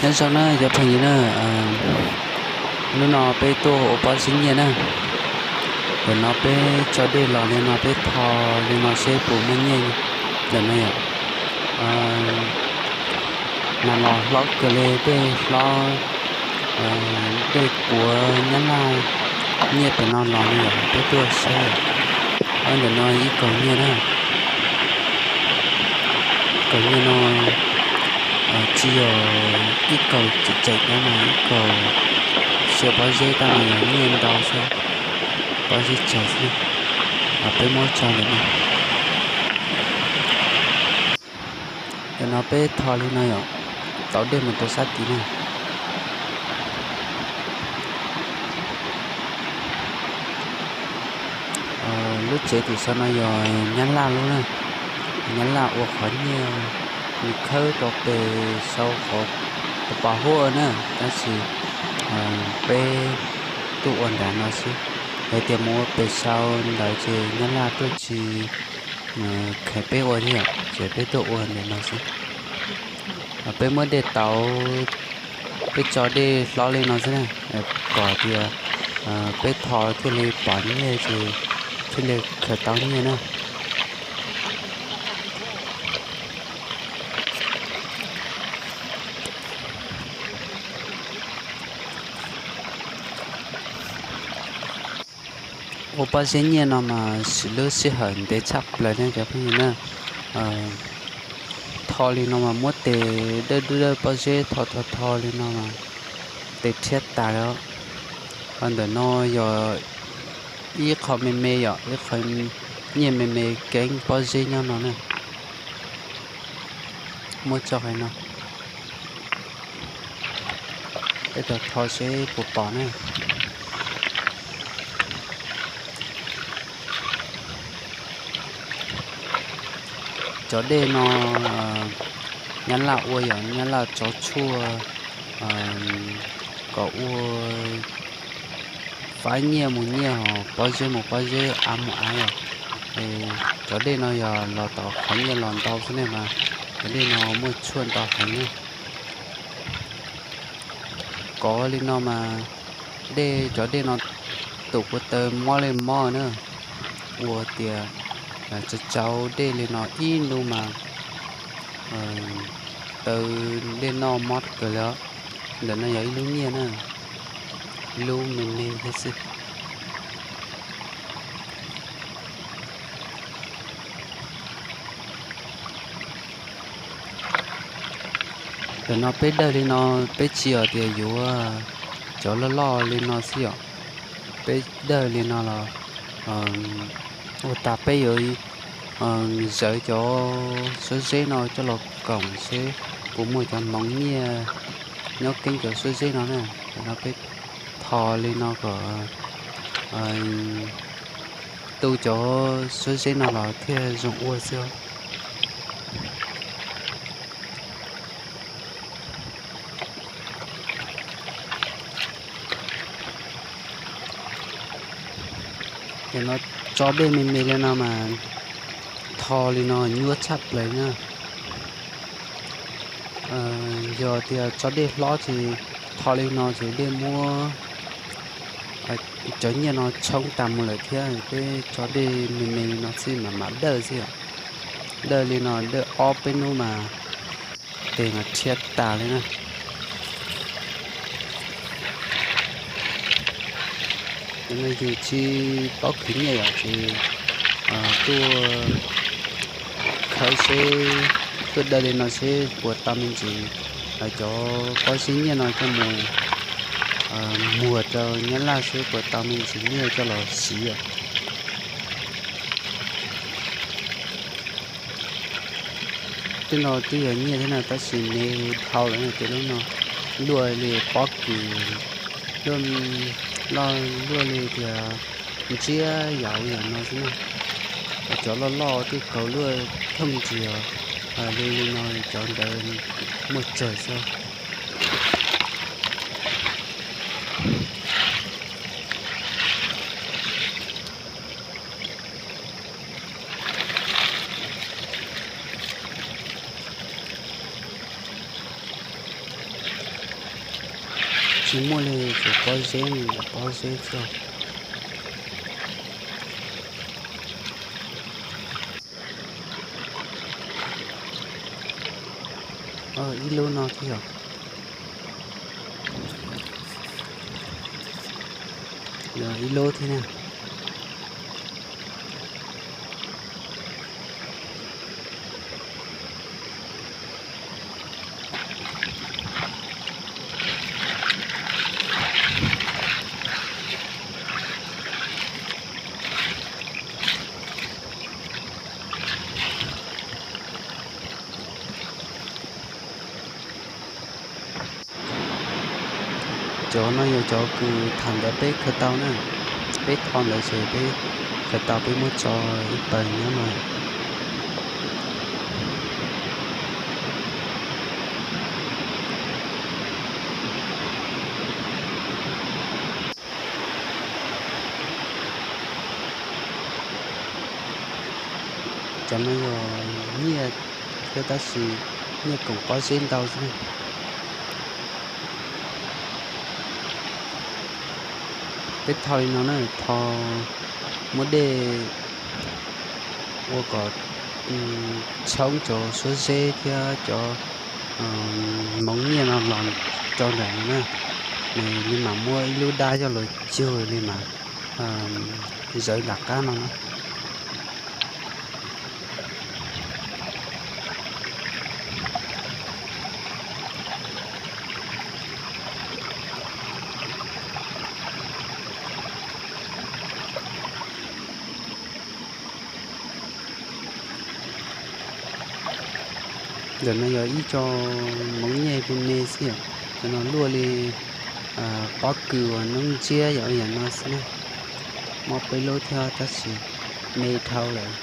Nyob zoo na cov phooj ywg na, hnub no peb tuaj ua pob zeb nyiaj na. Ntawm no peb tso dej los li no peb tho li no seb puas muaj nyiaj ntawm no yom. Mas los hlob kawg li, dej hlob, dej puav nyab laj nyiaj pem no los no yom, peb tuaj saib. Ntawm no ib kaus nyiaj na. Kaus nyiaj no tsis yog ib kaus tseem tseem no mas ib kaus xyuas pob zeb tab mas yog nyiaj ntau xwb, pob zeb tsawg xwb. Peb muab tso ntawm no. Ntawm no peb tho li no yom, tau dej mus rau sab tid na. Lub tsev tim saum no yog nyab laj lub na, nyab laj ua qhov nyiaj, nws khawb rau pem sau qhov pos pos huab na, tab sis peb tuaj ua nram no xwb. Yog tias mus ua pem sau ntawd ces nyab laj tuaj tsis kheev peb ua thiab yom, ces peb tuaj ua ntawm no xwb. Peb muab dej tauv, peb tso dej hlob li no xwb na, kom tias peb tho thiaj li pom nyiaj ces thiaj li khaws tau nyiaj na. Ua pob zeb nyiaj no mas siv lub sij hawm ntev tshaj plaws li cov phooj ywg na. Tho li no mas muab tes dawb dawb pob zeb tho tho tho li no mas tes rhiab tas li. Ho ntawm no yog ib qho me me yom, ib qho nyiaj me me keeb pob zeb nyob no na. Muab tso qhov no, peb tau tho seb puas pom na. Cov dej no nyab laj ua yom, nyab laj tsov tshuaj kom ua fab nyiaj mus nyiaj, pob zeb mus pob zeb, av mus av yom. Cov dej no yog los tom qhov nyiaj los ntau xwb ne mas cov dej no muaj tshuaj ntau heev na. Kov li no mas dej, cov dej no tus kuv taw mob li mob na, ua tias tsau tsau dej li no ib ntu mas taw dej noj mob kawg li os. Ntawm no yog ib lub nyiaj na, ib lub me me thiab xwb. Ntawm no peb dawj li no, peb tsis yog tias yuav cov loj loj li no xwb yom. Peb dawj li no los ua tas peb yuav zawv cov suab zeb no coj los koom seb puas muaj cov hmoov nyiaj nyob keeb cov suab zeb no na. Ntawm no peb tho li no kom tu cov suab zeb no los thiaj zoo ua xwb. Ces no tso dej me me li no mas tho li no nyuaj tshaj plaws na. Yog tias tso dej hlob ces tho li no ces dej muab cov nyiaj no tshoob tas mus lawm thiab. Peb tso dej me me li no xwb mas mam dawj xwb yom. Dawj li no dawj ob peb hnub mas tes mas rhiab tas li na. Cov no yus tsis paub khwv nyiaj yom, ces tuaj khawb seb, tuaj dawj li no seb puas tau me ntsis cov pob zeb nyiaj no coj mus muag rau nyab laj seb puas tau me ntsis nyiaj coj los siv os. Tej no twb yog nyiaj thiab na, tab sis me dhau lawm na, ces lub no luaj li pob kws, luaj, loj luaj li tias ntsiab yam li yam no xwb na. Cov loj loj twb kaus luaj thooj ntsis os, li li no cov ntawd muaj tsawg xwb. Tsis muaj li, tsuas pob zeb, pob zeb xwb. Ib lub no thiab yog, yog ib lub thiab na. Cov no yog cov kws thaum ntawd peb khaws tau na, peb tho ntawd ces peb khaws tau peb muab tso ib pawg nyob no. Cov no yog nyiaj thiab tab sis nyiaj koom pob zeb ntau xwb na. Peb tho li no na, tho muab dej ua kom tshoob cov suab zeb thiab cov hmoov nyiaj no los rau ntawm no na. Nws li mam muab ib lub dab coj los cug li mas zawv nram qab no na. Ntawm no yog ib co hmoov nyiaj me me xwb yom, cov no luaj li pob kws uas noob ntsiab yom, yam no xwb na. Muaj peb lub thiab tab sis me dhau lawm.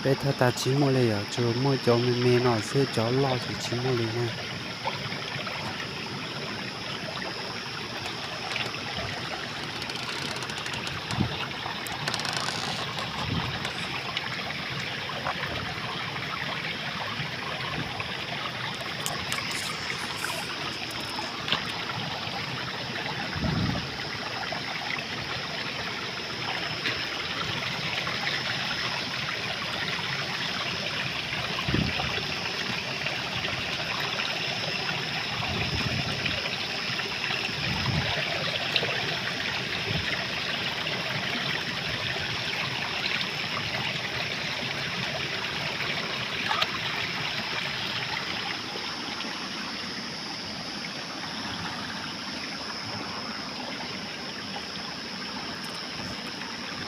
Peb thaj tas tsis muaj li yom, tsuas muaj cov me me no xwb, cov loj ces tsis muaj li na.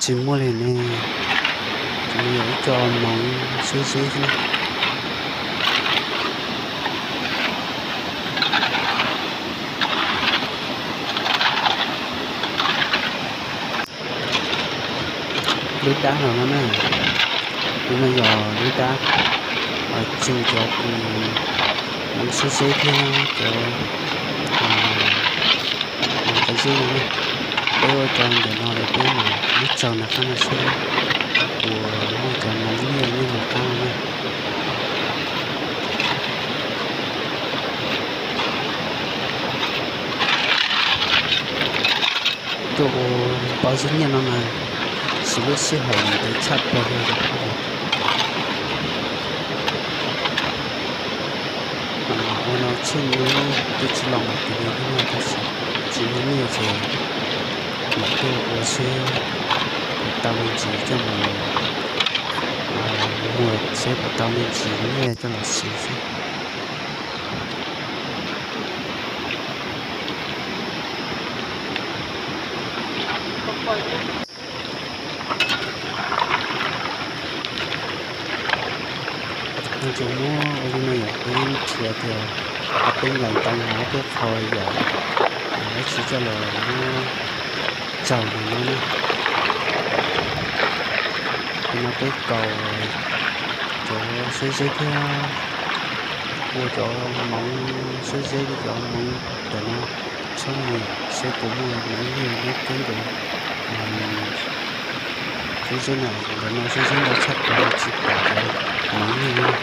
Tsis muaj li ne, tsuas yog ib co hmoov sib sib xwb. Lub dab no no na, lub no yog lub dab tsw cov kws hmoov sib sib thiab cov pob zeb no na. Peb ua rau ntawm no es peb mam muab tsaws nram qab no seb puas muaj cov hmoov nyiaj nyob nram qab no na. Tuaj ua pob zeb nyiaj no mas siv lub sij hawm ntev tshaj plaws li. Ua no tsheej ub twb tsis los mam tis li thiab no tab sis tsis muaj nyiaj ces mam tuaj ua seb puas tau me ntsis coj mus muag seb puas tau me ntsis nyiaj coj los siv xwb. Tsuas muab ua li no yom, peb nrhiav tias peb nqaim ntoo hauv peb qhau yam dab tsi coj los muab tsaug li no na. Nim no peb kaus cov siab zeb thiab ua cov moov siab zeb li cov moov ntawm no tshab mus seb puas muaj moov nyiaj nyob keb ntawm siab zeb na. Ntawm no siab zeb ntau tshaj plaws tsis pom cov moov nyiaj li na.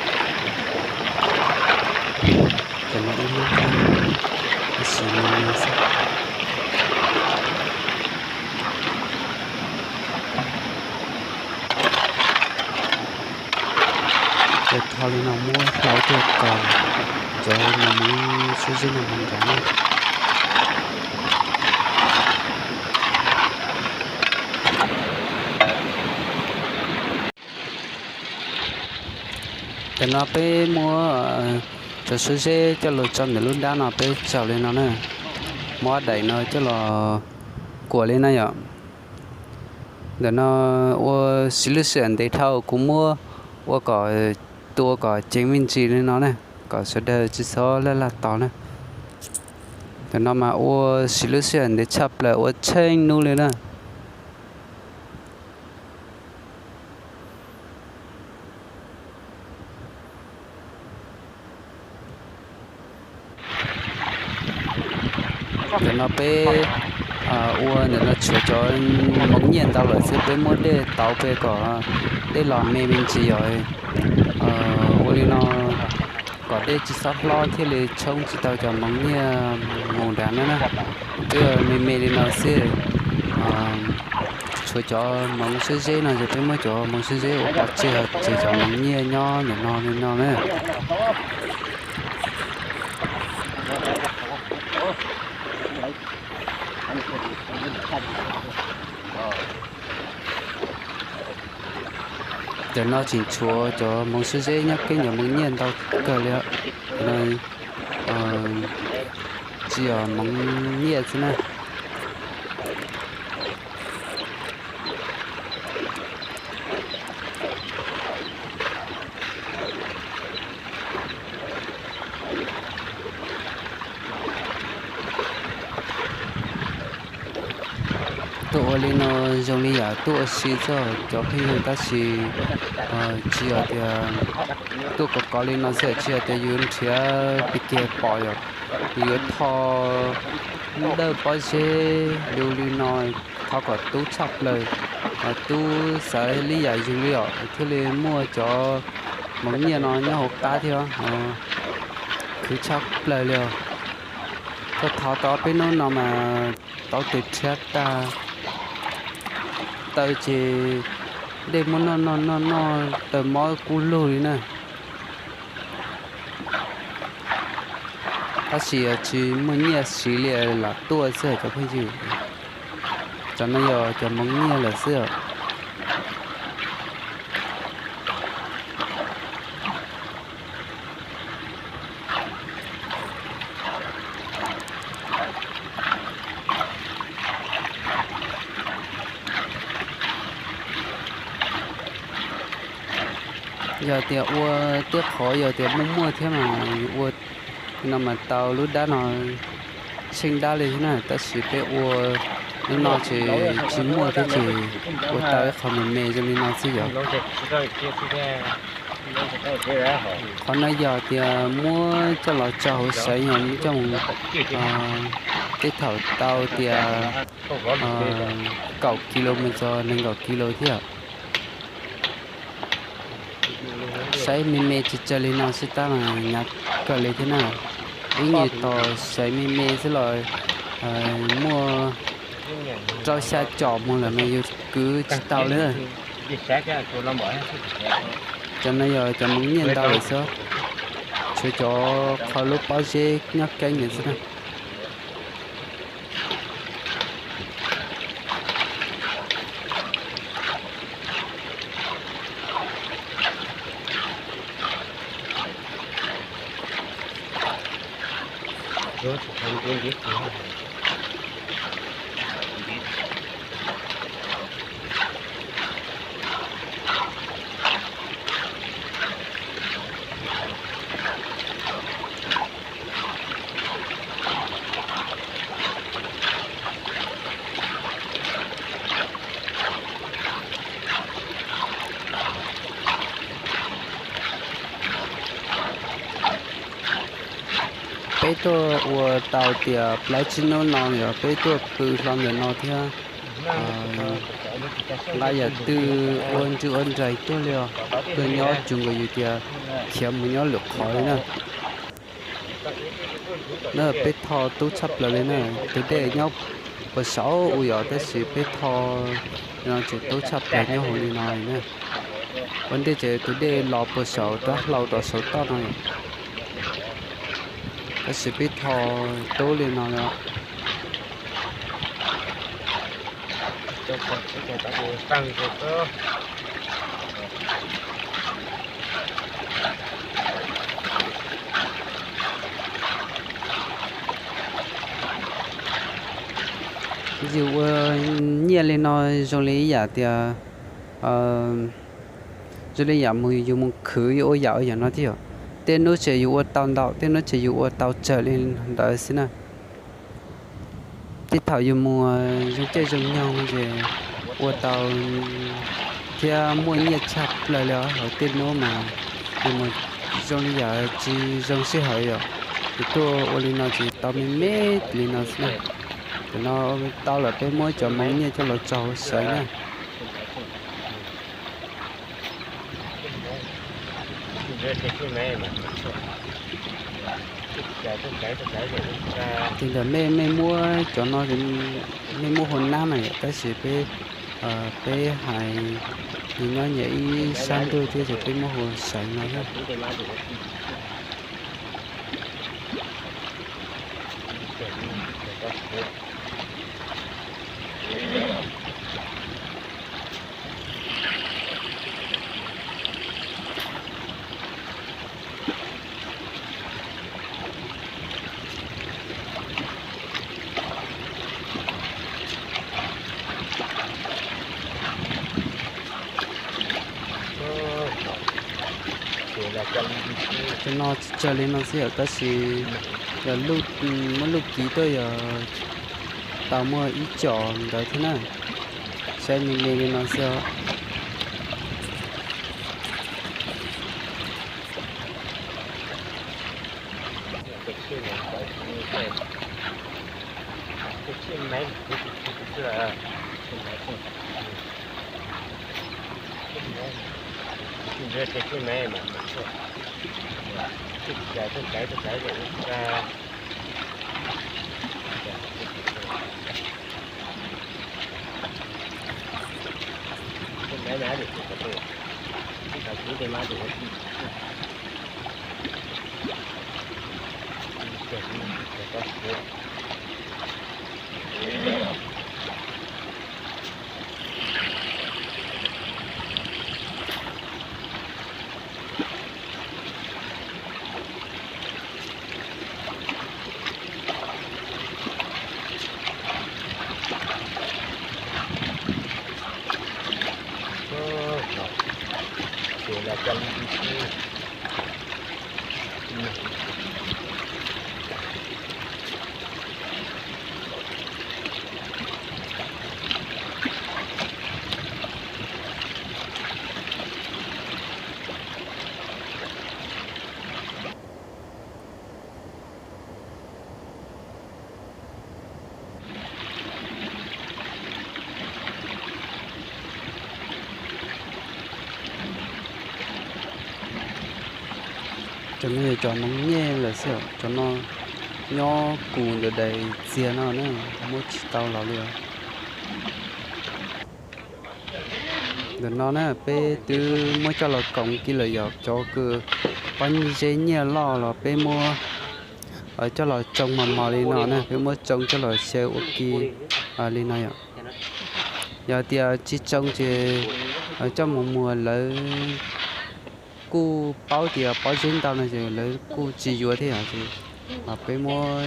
Ntawm no ib lub thiab, tab sis me me xwb. Ces tho li no muab hlau tuaj kaus cov moov siab zeb no mus nrad na. Tam no peb muab cov siab zeb coj los tso ntawm lub dab no peb tsaug li no na. Muab daim no coj los kuam li na yom. Ntawm no ua siv lub sij hawm ntev dhau kuv muab ua kom tua kom ceev me ntsis li no na, kom sawv daws tsis txhob laj laj tos na. Ntawm no mas ua siv lub sij hawm ntev tshaj plaws ua tsheej hnub li na. Ntawm no peb ua ntawm no tshuav cov moov nyiaj ntau lawm xwb, peb muab dej tauv pes kom dej los me me ntsis yom. Ua li no kom dej tsis txhob hlob thiaj li tshoob tsis tau cov moov nyiaj mus nrad na na. Twb me me li no xwb. Tshuav cov moov siab zeb no ces peb muab cov moov siab zeb ua pov tseg, tseg cov moov nyiaj nyob ntawm no li no na. Ntawm no tseem tshuav cov moov siab zeb nyob keb cov moov nyiaj ntau kawg li. Tsis yog moov nyiaj xwb na. Tuaj ua li no zoo li yam tuaj ua si xwb cov phooj ywg, tab sis tsis yog tias tuaj kov kov li no xwb, tsis yog tias yus nrhiav pes kiag pom yom, yus yuav tho dawj pob zeb li li no, thov kom tub tshaj plaws, tub xaiv li yam yus li os thiaj li muaj cov moov nyiaj no nyob hauv qab thiab. Khwv tshaj plaws li os. Tuaj thov tau peb hnub no mas tau tes rhiab tag, taw ces dej muab noj noj noj noj taw mob kub lug li na. Tab sis tsis muaj nyiaj siv li lam tuaj xwb cov phooj ywg. Cov no yog cov moov nyiaj lawm xwb. Yog tias ua tiab qhov yog tias muaj muaj thiab mas yus ua no mas tau lub dab no tsheej dab li thiab na, tab sis peb ua lub no ces tsis muaj thiab ces ua tau ib qho me me zoo li no xwb yom. Qhov no yog tias muab coj los tso hauv xaiv yog muab coj mus tej thaum tau tias kaum kis lus mus txog nees nkaum kis lus thiab. Saib me me tsawg tsawg li no xwb tab mas hnyav kawg li thiab na. Ib nyuag tos saib me me xwb los muaj rau xya com mus lawm mas yus kwv tsis tau li. Cov no yog cov moov nyiaj ntau lawm xwb, tshuav cov qhov lub pob zeb nyob keeb lawm xwb na. Tuaj ua tau tias plaub tsib hnub no yog peb tuaj pw hlo ntawm no thiab, nqa yam twg ua ntswg ua nraim tuaj li os, tuaj nyob tsuas nkaus yus tias khiav mus nyob lwm qhov li na. Na peb tho tub tshaj plaws li na, tus dej nyob puas saud ua yom, tab sis peb tho no tseem tub tshaj plaws nyob hauv li no li na. Ua ntej ces tus dej los puas saud rov hlau rov saud toj no, tab sis peb tho tub li no li. Yus ua nyiaj li no zoo li ib yam tias, zoo li yam mus yus mus khwv yus ua yam ua yam no thiab yom. Tej hnub ces yus ua tau ntau, tej hnub ces yus ua tau tsawg li ntawd xwb na. Tej thaum yus mus zoo caij zoo nyoog ces ua tau thiab muaj nyiaj tshaj plaws li os. Hauv tej hnub mas yus mus zoo li yam tsis zoo sij hawm yom, ces tuaj ua li no ces tau me me li no xwb na. Cov no tau lawm peb muab cov moo nyiaj coj los tso hauv sawv na. Ces ntawm mej, mej muab cov no, mej muab hua nab na yom, tab sis peb, peb hais nyias nyob nyias ib sab ntuj thiab ces peb muab hua sawv no thiab. Cov no tsis tsawg li no xwb yom, tab sis yog muab luj kiv tuaj yog tau muaj ib co ntawd thiab na. Saib me me li no xwb os. Cov no yog cov moov nyej lawm xwb, cov no nyob kus ntawm daim txiag no na, muab tsis tau los li os. Ntawm no na peb twb muab coj los koom kiag lawm, yog cov kws pob zeb nyiaj loj los peb muab coj los tsoo mos mos li no na, peb muab tsoo coj los xyaw ua ke li no yom. Yog tias tsis tsoo ces coj mus muag lawv kuj paub tias pob zeb ntau no ces lawv kuj tsis yuav thiab yom, ces peb muab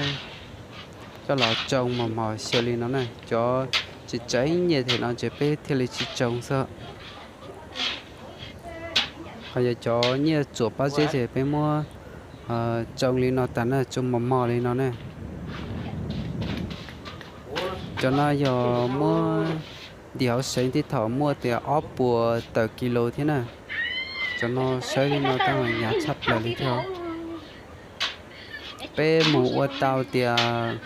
coj los tsoo mos mos xyaw li no na. Cov tseem tseem nyiaj them no ces peb thiaj li tsis tsoo xwb. Ho yog cov nyiaj txuam pob zeb ces peb muab tsoo li no tag na, tsoo mos mos li no na. Cov no yog muab ntim hauv seev tej thaum muaj tias ob puas tawm kis lus thiab na. Cov no saib li no tab mas hnyav tshaj plaws li thiab. Peb mus ua tau tias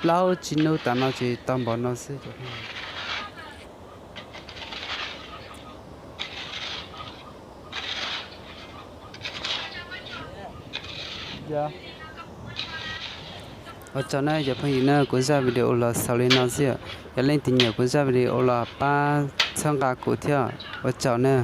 plaub tsib hnub tas no ces tau npaum no xwb. Ua tsaug na cov phooj ywg na, kuv zaj video los xaus li no xwb. Yog leej twg nyiam kuv zaj video los pab txhawb nqa kuv thiab, ua tsaug na.